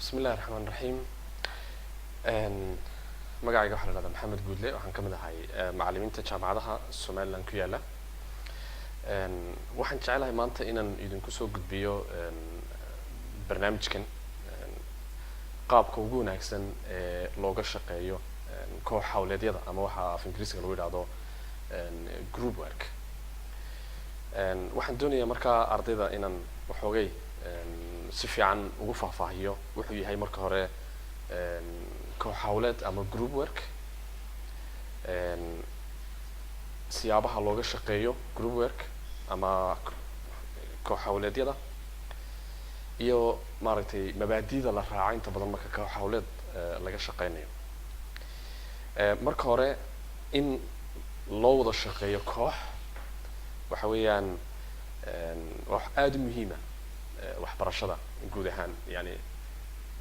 Bismi illahi raxmaan raxiim. Magacayga waxaa la dhahdaa Maxamed Guudle. Waxaan ka mid ahay macallimiinta jaamacadaha Somaliland ku yaala. Waxaan jecelahay maanta inaan idinku soo gudbiyo barnaamijkan qaabka ugu wanaagsan ee looga shaqeeyo koox hawleedyada ama waxa af Ingiriisiga lagu yidhahdo group work. Waxaan doonayaa markaa ardayda inaan waxoogay si fiican ugu faahfaahiyo wuxuu yahay marka hore koox hawleed ama group work, siyaabaha looga shaqeeyo group work ama koox hawleedyada, iyo maaragtay mabaadi'da la raaco inta badan marka koox hawleed laga shaqeynayo. Marka hore, in loo wada shaqeeyo koox waxa weeyaan wax aada u muhiima waxbarashada guud ahaan, yani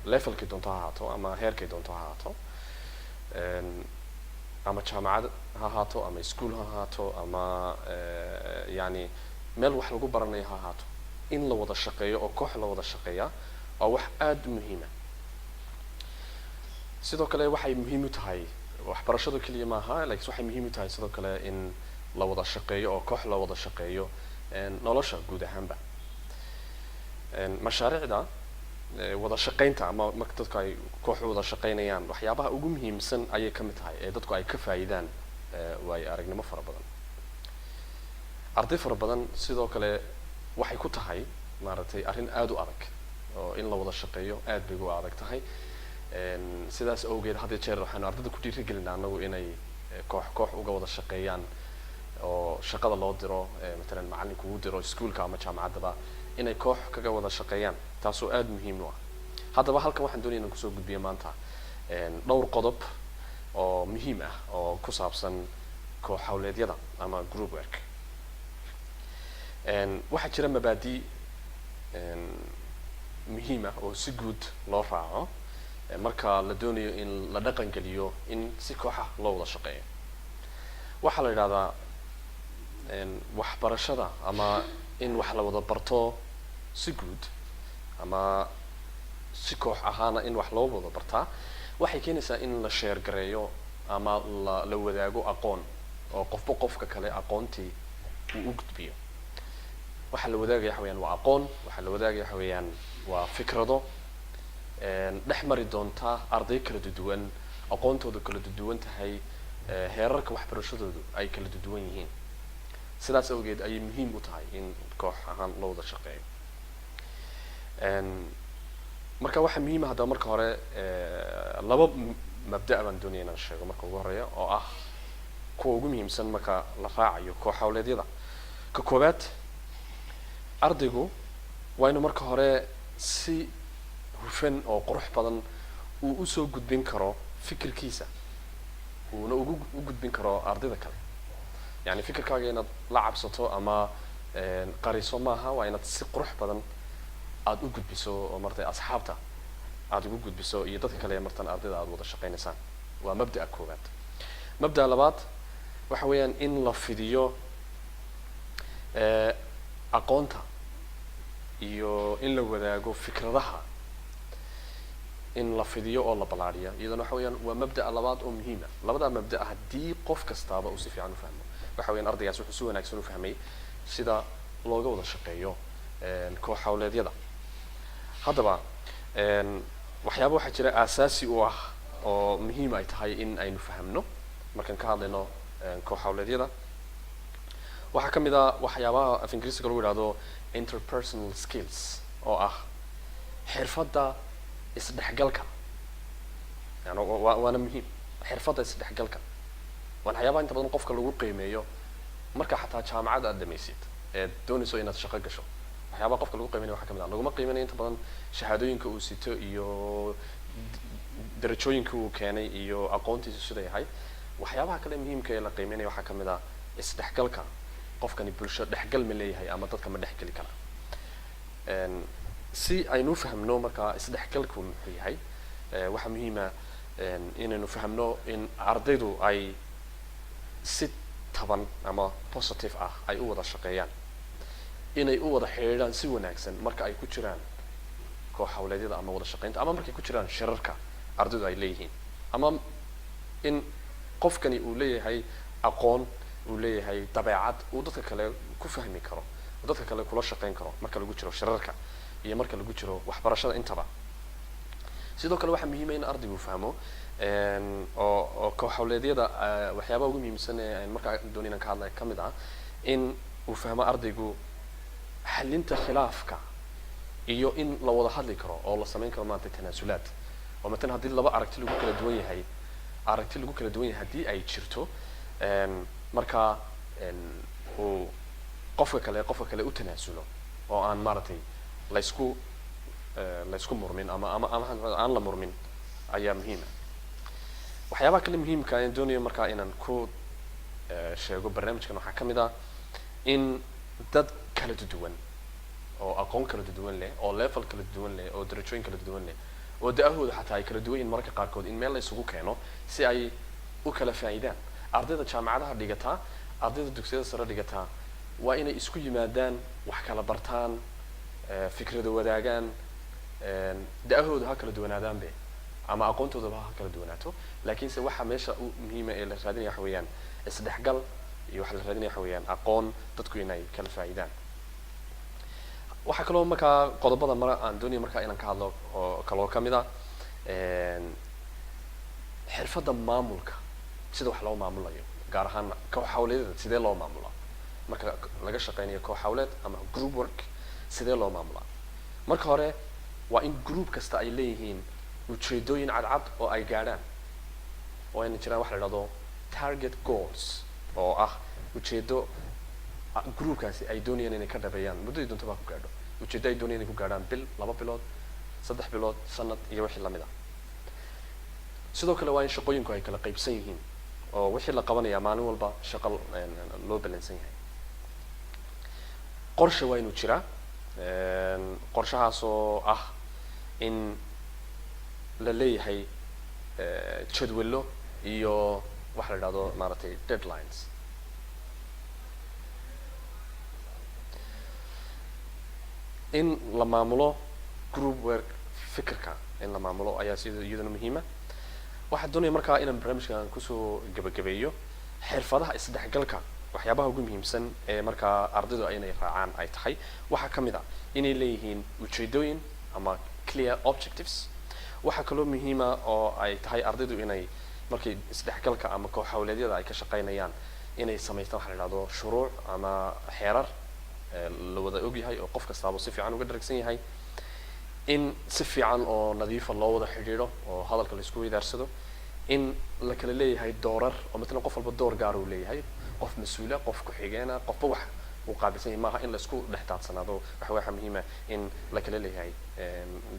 levelkay doonto ha ahaato ama heerkay doonto ha ahaato, ama jaamacad ha ahaato ama school ha ahaato ama yani meel wax lagu baranayo ha ahaato, in la wada shaqeeyo oo koox la wada shaqeeyaa waa wax aada u muhiima. Sidoo kale waxay muhiim u tahay waxbarashadu keliya maaha, lakin waxay muhiim u tahay sidoo kale in la wada shaqeeyo oo koox la wada shaqeeyo nolosha guud ahaanba. Mashaariicda wada shaqeynta ama marka dadku ay koox u wada shaqeynayaan, waxyaabaha ugu muhiimsan ayay ka mid tahay ee dadku ay ka faa'iidaan waayo aragnimo fara badan. Arday fara badan sidoo kale waxay ku tahay maaragtay arrin aada u adag oo in la wada shaqeeyo aad bay ugu adag tahay. Sidaas awgeed had iyo jeer waxaanu ardayda ku dhiirigelinaa anagu inay koox koox uga wada shaqeeyaan oo shaqada loo diro, matalan macalinku uu diro iskuulka ama jaamacaddaba, inay koox kaga wada shaqeeyaan, taasoo aada muhiim u ah. Haddaba halkan waxaan doonaya inaan kusoo gudbiyo maanta dhowr qodob oo muhiim ah oo ku saabsan koox hawleedyada ama group work. Waxaa jira mabaadi muhiim ah oo si guud loo raaco marka la doonayo in la dhaqan geliyo in si kooxa loo wada shaqeeyo. Waxaa la yidhahdaa waxbarashada ama in wax la wada barto si guud ama si koox ahaana in wax loo wada bartaa waxay keenaysaa in la share gareeyo ama la wadaago aqoon oo qofba qofka kale aqoontii uu u gudbiyo. Waxaa la wadaagaya waxa weyaan waa aqoon, waxaa la wadaagaya waxa weeyaan waa fikrado dhex mari doonta arday kala duwan, aqoontoodu kala duwan tahay, heerarka waxbarashadoodu ay kala duwan yihiin. Sidaas awgeed ayay muhiim u tahay in koox ahaan loo wada shaqeeyo. Marka waxaa muhiima haddaba marka hore laba mabda' baan doonaya inaan sheego marka ugu horeeya, oo ah kuwa ugu muhiimsan marka la raacayo koox hawleedyada. Ka koowaad, ardaygu waa inuu marka hore si hufan oo qurux badan uu usoo gudbin karo fikirkiisa, uuna ugu u gudbin karo ardayda kale. Yani fikirkaaga inaad la cabsato ama qariso maaha, waa inaad si qurux badan aada u gudbiso oo martay asxaabta aada ugu gudbiso iyo dadka kale martan ardayda aada wada shaqeynaysaan. Waa mabda'a koowaad. Mabda'a labaad waxa weeyaan in la fidiyo aqoonta iyo in la wadaago fikradaha, in la fidiyo oo la ballaariyo iyadana waxa weeyaan waa mabda'a labaad oo muhiima. Labadaa mabda' haddii qof kastaaba uu si fiican u fahmo, waxa weeyaan ardaygaas wuxuu si wanaagsan u fahmay sida looga wada shaqeeyo koox hawleedyada. Haddaba waxyaaba waxaa jira aasaasi u ah oo muhiim ay tahay in aynu fahamno markaan ka hadlayno koox hawleedyada. Waxaa ka mid ah waxyaabaha af Ingiriisiga lagu yidhahdo interpersonal skills, oo ah xirfadda isdhexgalka. Yani waana muhiim xirfadda isdhexgalka. Waan waxyaabaha inta badan qofka lagu qiimeeyo marka xataa jaamacad aad dhamaysid eed doonayso inaad shaqo gasho. Waxyaabaha qofka lagu qiimeynaya waxaa kamid ah, laguma qiimeynaya inta badan shahaadooyinka uu sito iyo darajooyinka uu keenay iyo aqoontiisu siday ahayd. Waxyaabaha kale muhiimka ee la qiimeynaya waxaa kamid ah isdhexgalka. Qofkani bulsho dhexgal ma leeyahay ama dadka ma dhexgeli kara? Si aynu fahmno marka isdhexgalku muxuu yahay, waxaa muhiima inaynu fahmno in ardaydu ay si taban ama positive ah ay u wada shaqeeyaan, inay u wada xidhiidhaan si wanaagsan marka ay ku jiraan koox hawleedyada. Koox hawleedyada ama wada shaqaynta ama markay ku jiraan shirarka ardaydu ay leeyihiin, ama in qofkani uu leeyahay aqoon, uu leeyahay dabeecad uu dadka kale ku fahmi karo, uu dadka kale kula shaqayn karo marka lagu jiro shirarka iyo marka lagu jiro waxbarashada intaba. Sidoo kale waxaa muhiima in ardaygu fahmo oo koox hawleedyada waxyaabaha ugu muhiimsan ee aan markaa doonay inaan ka hadlaya ka mid ah in uu fahmo ardaygu xalinta khilaafka iyo in la wada hadli karo oo la samayn karo maanta tanaasulaad. Oo matalan haddii laba aragti lagu kala duwan yahay, aragti lagu kala duwan yahay haddii ay jirto, markaa uu qofka kale u tanaasulo oo aan maaragtay laysku murmin ama aan la murmin ayaa muhiima. Waxyaabaha kale muhiimka aan doonayo markaa inaan ku sheego barnaamijkan waxaa ka mid ah in dad kala duwan oo aqoon kala duwan leh, oo level kala duwan leh, oo darajooyin kala duwan leh, oo da-ahooda xataa ay kala duwan yihiin mararka qaarkood, in meel la isugu keeno si ay u kala faa'iidaan. Ardayda jaamacadaha dhigataa, ardayda dugsiyada sare dhigataa waa inay isku yimaadaan, wax kala bartaan, fikrado wadaagaan. Da-ahooda ha kala duwanaadaanbe ama aqoontoodaba ha kala duwanaato, laakiinse waxa meesha u muhiima ee la raadinaya waxa weeyaan isdhexgal, iyo waxa la raadinaya waxa weeyaan aqoon dadku inay kala faa'iidaan. Waxaa kaloo markaa qodobada mara aan doonaya markaa inaan ka hadlo oo kaloo kamid ah xirfadda maamulka, sida wax loo maamulayo, gaar ahaan koox hawleedyada sidee loo maamulaa. Marka laga shaqeynayo koox hawleed ama group work, sidee loo maamulaa? Marka hore waa in group kasta ay leeyihiin ujeedooyin cadcad oo ay gaadhaan, oo ayna jiraan waxa la idhahdo target goals, oo ah ujeedo groupkaasi ay doonayaan inay ka dhabeeyaan muddadii doonta baa ku gaadho, ujeeddo ay doonayaan inay ku gaadhaan bil, 2 bilood, 3 bilood, sanad iyo wixii lamid ah. Sidoo kale waa in shaqooyinku ay kala qaybsan yihiin oo wixii la qabanayaa maalin walba shaqo loo balansan yahay. Qorshe waa inuu jiraa, qorshahaas oo ah in la leeyahay jadwallo iyo waxa la idhahdo maaragtay deadlines. In la maamulo group work, fikirka in la maamulo ayaa sida iyaduna muhiima. Waxaan doonaya markaa inaan barnaamijkan kusoo gebagabeeyo xirfadaha isdhexgalka. Waxyaabaha ugu muhiimsan ee markaa ardaydu inay raacaan ay tahay waxaa ka mid ah inay leeyihiin ujeedooyin ama clear objectives. Waxaa kaloo muhiima oo ay tahay ardaydu inay markay isdhexgalka ama koox hawleedyada ay ka shaqaynayaan inay samaystaan waxa la idhahdo shuruuc ama xeerar la wada ogyahay oo qof kastaaba si fiican uga dharagsan yahay, in si fiican oo nadiifa loo wada xidhiidho oo hadalka la isku weydaarsado, in la kala leeyahay doorar, oo matalan qof walba door gaar uu leeyahay, qof mas-uula, qof ku-xigeena, qofba wax uu qaabilsan yahay. Maaha in la isku dhex daadsanaado. Waxa muhiima in la kala leeyahay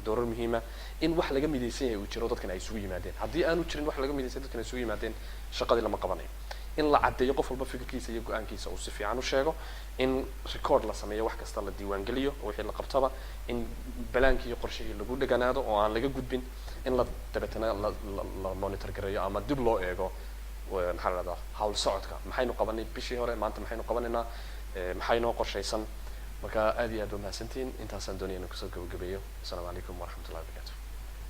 doorar muhiima, in wax laga midaysan yahay uu jiro dadkan ay isugu yimaadeen. Haddii aanu jirin wax laga midaysan dadkan ay isugu yimaadeen, shaqadii lama qabanayo. In la caddeeyo qof walba fikirkiisa iyo go-aankiisa uu si fiican u sheego, in record la sameeyo, wax kasta la diiwaangeliyo wixii la qabtaba, in balaankii iyo qorshihii lagu dheganaado oo aan laga gudbin, in la dabeetana la monitor gareeyo ama dib loo eego, maxaa la dhahdaa, hawl socodka. Maxaynu qabanay bishii hore? Maanta maxaynu qabanaynaa? Maxay noo qorshaysan? Marka aad iyo aad ba mahadsantihiin. Intaasaan doonaya inaan kusoo gabagabeeyo. Asalaamu calaykum waraxmatullahi wabarakatu.